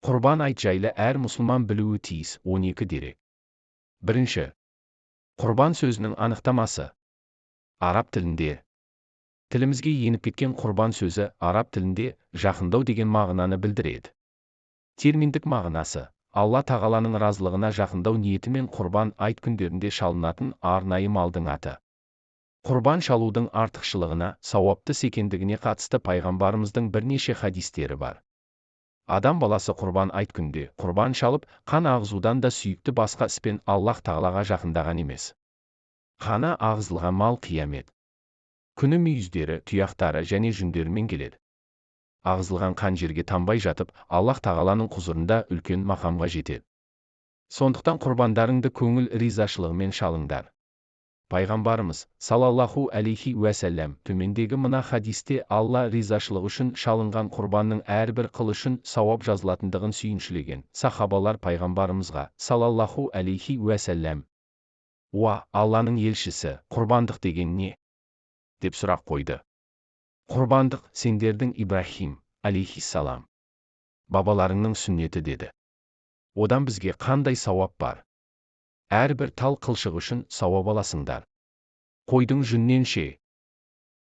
Құрбан айт жайлы әр мұсылман білуі тиіс 12 дерек. Бірінші. Құрбан сөзінің анықтамасы. Араб тілінде. Тілімізге еніп кеткен құрбан сөзі араб тілінде жақындау деген мағынаны білдіреді. Терминдік мағынасы: Алла тағаланың разылығына жақындау ниетімен құрбан айт күндерінде шалынатын арнайы малдың аты. Құрбан шалудың артықшылығына, сауапты іс екендігіне қатысты пайғамбарымыздың бірнеше хадистері бар. Адам баласы құрбан айт күнде құрбан шалып, қан ағызудан да сүйікті басқа іспен Аллаһ тағалаға жақындаған емес. Қаны ағызылған мал қиямет күні мүйіздері, тұяқтары және жүндерімен келеді. Ағызылған қан жерге тамбай жатып, Аллаһ тағаланың құзырында үлкен мақамға жетеді. Сондықтан құрбандарыңды көңіл ризашылығымен шалыңдар. Пайғамбарымыз, салаллаху алейхи уәсәлләм, төмендегі мына хадисте Алла ризашылығы үшін шалынған құрбанның әрбір қыл үшін сауап жазылатындығын сүйіншілеген. Сахабалар пайғамбарымызға, салаллаху алейхи уәсәлләм: «Уа, Алланың елшісі, құрбандық деген не?» деп сұрақ қойды. «Құрбандық сендердің Ибрахим, алейхиссалам, бабаларыңның сүннеті», – деді. «Одан бізге қандай сауап бар?» «Әрбір тал қылшық үшін сауап аласыңдар». «Қойдың жүнінен ше?»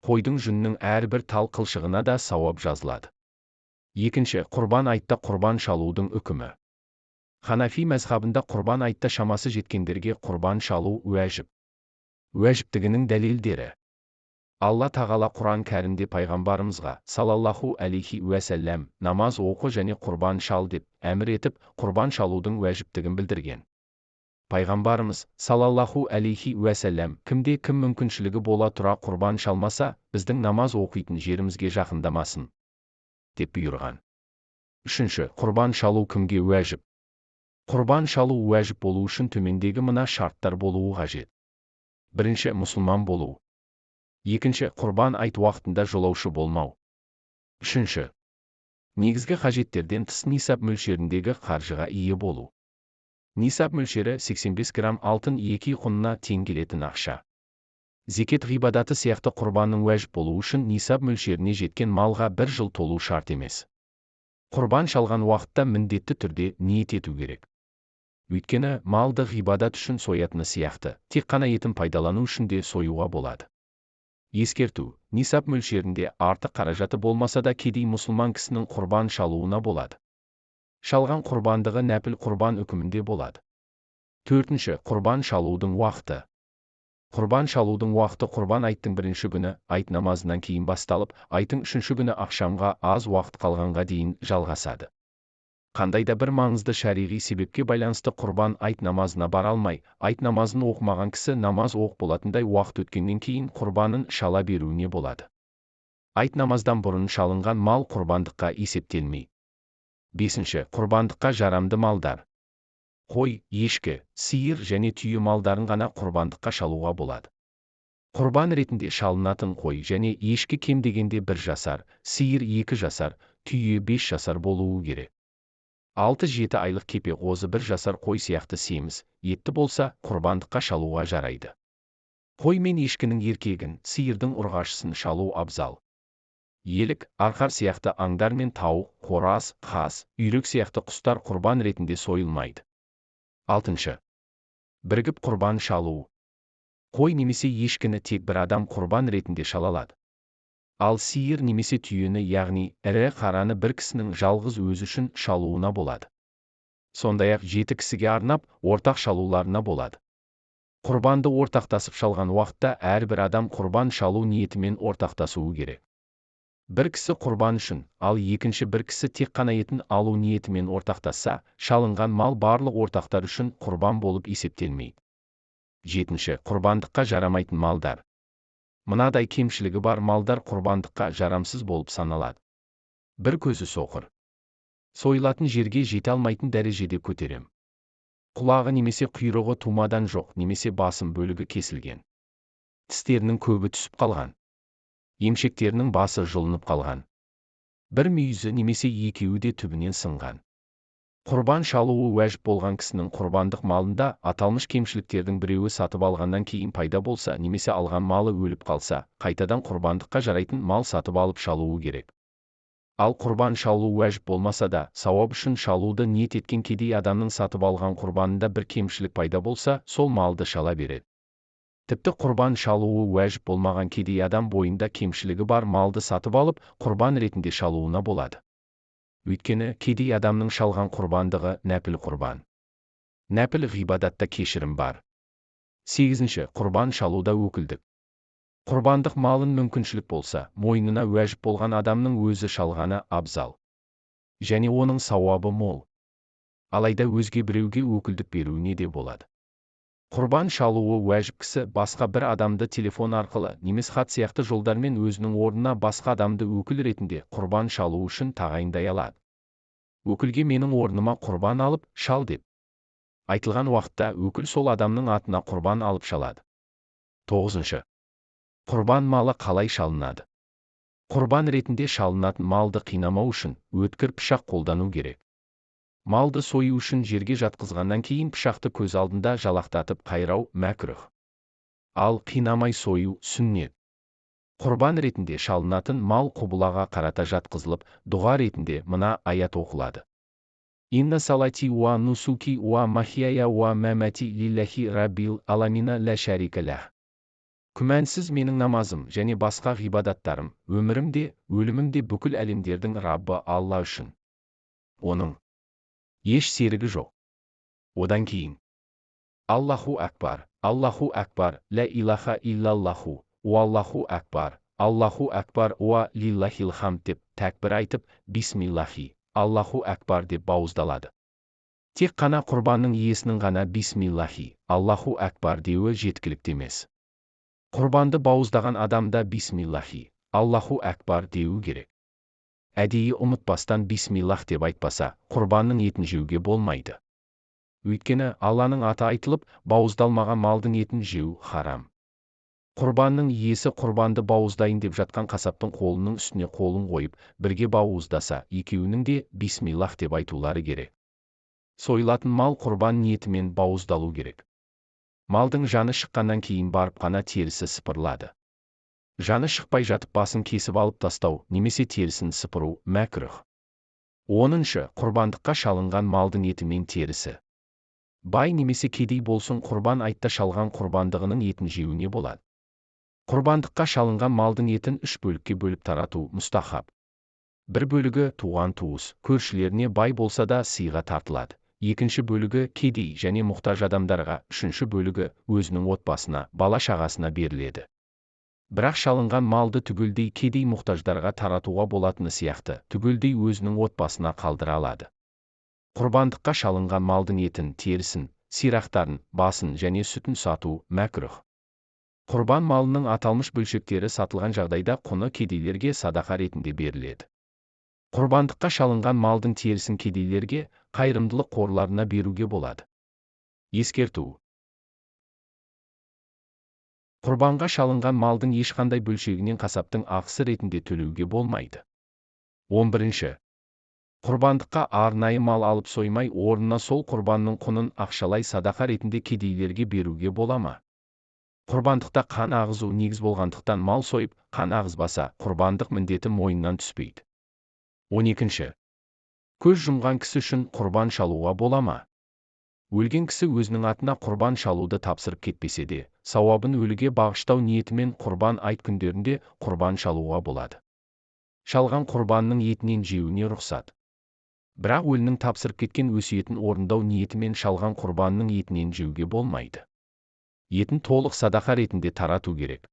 «Қойдың жүнінің әрбір тал қылшығына да сауап жазылады». Екінші, құрбан айтта құрбан шалудың үкімі. Ханафи мәзһабында құрбан айтта шамасы жеткендерге құрбан шалу уәжіп. Уәжіптігінің дәлелдері: Алла тағала Құран кәрімде пайғамбарымызға, салаллаху алейхи уәсәлләм, намаз оқы және құрбан шал деп әмір етіп, құрбан шалудың уәжіптігін білдірген. Пайғамбарымыз, салаллаху алейхи уәсәлләм: «Кімде кім мүмкіншілігі бола тұра құрбан шалмаса, біздің намаз оқитын жерімізге жақындамасын», – деп бұйырған. Үшінші, құрбан шалу кімге уәжіп? Құрбан шалу уәжіп болу үшін төмендегі мына шарттар болуы қажет. Бірінші, мұсылман болу. Екінші, құрбан айт уақытында жолаушы болмау. Үшінші, негізгі қажеттерден тыс нисап мөлшеріндегі қаржыға ие болу. Нисап мөлшері 85 грамм алтын екі құнына тең келетін ақша. Зекет ғибадаты сияқты құрбанның уәжіп болуы үшін нисап мөлшеріне жеткен малға бір жыл толу шарт емес. Құрбан шалған уақытта міндетті түрде ниет ету керек. Өйткені малды ғибадат үшін соятыны сияқты, тек қана етін пайдалану үшін де союға болады. Ескерту: нисап мөлшерінде артық қаражаты болмаса да, кедей мұсылман кісінің құрбан шалуына болады. Шалған құрбандығы нәпіл құрбан үкімінде болады. Төртінші, құрбан шалудың уақыты. Құрбан шалудың уақыты құрбан айттың бірінші күні айт намазынан кейін басталып, айттың үшінші күні ақшамға аз уақыт қалғанға дейін жалғасады. Қандай да бір маңызды шариғи себепке байланысты құрбан айт намазына бара алмай, айт намазын оқымаған кісі намаз оқып болатындай уақыт өткеннен кейін құрбанын шала беруіне болады. Айт намаздан бұрын шалынған мал құрбандыққа есептелмейді. Бесінші, құрбандыққа жарамды малдар. Қой, ешкі, сиыр және түйе малдарын ғана құрбандыққа шалуға болады. Құрбан ретінде шалынатын қой және ешкі кем дегенде 1 жасар, сиыр 2 жасар, түйе 5 жасар болуы керек. 6-7 айлық кепе қозы 1 жасар қой сияқты семіз, етті болса, құрбандыққа шалуға жарайды. Қой мен ешкінің еркегін, сиырдың ұрғашысын шалу абзал. Елік, арқар сияқты аңдар мен тауық, қораз, қаз, үйрек сияқты құстар құрбан ретінде сойылмайды. Алтыншы. Бірігіп құрбан шалу. Қой немесе ешкіні тек бір адам құрбан ретінде шала алады. Ал сиыр немесе түйені, яғни ірі қараны бір кісінің жалғыз өзі үшін шалуына болады. Сондай-ақ 7 кісіге арнап, ортақ шалуларына болады. Құрбанды ортақтасып шалған уақытта әрбір адам құрбан шалу ниетімен ортақтасуы керек. Бір кісі құрбан үшін, ал екінші бір кісі тек қана етін алу ниетімен ортақтасса, шалынған мал барлық ортақтар үшін құрбан болып есептелмейді. Жетінші, құрбандыққа жарамайтын малдар. Мынадай кемшілігі бар малдар құрбандыққа жарамсыз болып саналады. Бір көзі соқыр. Сойылатын жерге жете алмайтын дәрежеде көтерем. Құлағы немесе құйрығы тумадан жоқ, немесе басым бөлігі кесілген. Тістерінің көбі түсіп қалған. Емшектерінің басы жұлынып қалған. Бір мүйізі немесе екеуі де түбінен сынған. Құрбан шалуы уәжіп болған кісінің құрбандық малында аталмыш кемшіліктердің біреуі сатып алғаннан кейін пайда болса немесе алған малы өліп қалса, қайтадан құрбандыққа жарайтын мал сатып алып шалуы керек. Ал құрбан шалу уәжіп болмаса да, сауап үшін шалуды ниет еткен кедей адамның сатып алған құрбанында бір кемшілік пайда болса, сол малды шала береді. Тіпті құрбан шалуы уәжіп болмаған кедей адам бойында кемшілігі бар малды сатып алып, құрбан ретінде шалуына болады. Өйткені кедей адамның шалған құрбандығы нәпіл құрбан. Нәпіл ғибадатта кешірім бар. 8. Құрбан шалуда өкілдік. Құрбандық малын мүмкіншілік болса, мойнына уәжіп болған адамның өзі шалғаны абзал. Және оның сауабы мол. Алайда өзге біреуге өкілдік беруіне де болады. Құрбан шалуы уәжіп кісі басқа бір адамды телефон арқылы немес хат сияқты жолдармен өзінің орнына басқа адамды өкіл ретінде құрбан шалу үшін тағайындай алады. Өкілге менің орныма құрбан алып, шал деп айтылған уақытта өкіл сол адамның атына құрбан алып шалады. 9. Құрбан малы қалай шалынады? Құрбан ретінде шалынатын малды қинамау үшін өткір пышақ қолдану керек. Малды сою үшін жерге жатқызғаннан кейін пышақты көз алдында жалақтатып қайрау мәкрүһ. Ал қинамай сою сүннет. Құрбан ретінде шалынатын мал құбылаға қарата жатқызылып, дұға ретінде мына аят оқылады. Инна салати уа нусуки уа махияя уа мәмәти лиллахи раббил аламина ла шарика лах. Күмәнсіз менің намазым және басқа ғибадаттарым, өмірім де, өлімім де бүкіл әлемдердің Раббы Алла үшін. Оның еш серігі жоқ. Одан кейін Аллаху акбар, Аллаху акбар, ла илаха иллаллаху, уаллаху акбар, Аллаху акбар уа лиллахил хамд деп тәкбір айтып, бисмиллахи, Аллаху акбар деп бауыздалады. Тек қана құрбанның иесінің ғана бисмиллахи, Аллаху акбар деуі жеткілікті емес. Құрбанды бауыздаған адам да бисмиллахи, Аллаху акбар деуі керек. Әдейі ұмытпастан бисмиллах деп айтпаса, құрбанның етін жеуге болмайды. Өйткені Алланың аты айтылып, бауыздалмаған малдың етін жеу харам. Құрбанның иесі құрбанды бауыздайын деп жатқан қасаптың қолының үстіне қолын қойып, бірге бауыздаса, екеуінің де бисмиллах деп айтулары керек. Сойылатын мал құрбан ниетімен бауыздалу керек. Малдың жаны шыққаннан кейін барып қана терісі сыпырылады. Жаны шықпай жатып басын кесіп алып тастау немесе терісін сыпыру мәкрүһ. 10. Құрбандыққа шалынған малдың еті мен терісі. Бай немесе кедей болсын құрбан айтта шалған құрбандығының етін жеуіне болады. Құрбандыққа шалынған малдың етін 3 бөлікке бөліп тарату мұстахаб. Бір бөлігі туған туыс, көршілеріне бай болса да сыйға тартылады. Екінші бөлігі кедей және мұқтаж адамдарға, үшінші бөлігі өзінің отбасына, бала шағасына беріледі. Бірақ шалынған малды түгелдей кедей мұқтаждарға таратуға болатыны сияқты, түгелдей өзінің отбасына қалдыра алады. Құрбандыққа шалынған малдың етін, терісін, сирақтарын, басын және сүтін сату мәкрүһ. Құрбан малының аталмыш бөлшектері сатылған жағдайда құны кедейлерге садақа ретінде беріледі. Құрбандыққа шалынған малдың терісін кедейлерге, қайырымдылық қорларына беруге болады. Ескерту. Құрбанға шалынған малдың ешқандай бөлшегінен қасаптың ақысы ретінде төлеуге болмайды. 11. Құрбандыққа арнайы мал алып соймай, орнына сол құрбанның құнын ақшалай садақа ретінде кедейлерге беруге бола ма? Құрбандықта қан ағызу негіз болғандықтан мал сойып, қан ағызбаса, құрбандық міндеті мойнынан түспейді. 12. Көз жұмған кісі үшін құрбан шалуға бола ма? Өлген кісі өзінің атына құрбан шалуды тапсырып кетпесе де, сауабын өліге бағыштау ниетімен құрбан айт күндерінде құрбан шалуға болады. Шалған құрбанның етінен жеуіне рұқсат. Бірақ өлінің тапсырып кеткен өсиетін орындау ниетімен шалған құрбанның етінен жеуге болмайды. Етін толық садақа ретінде тарату керек.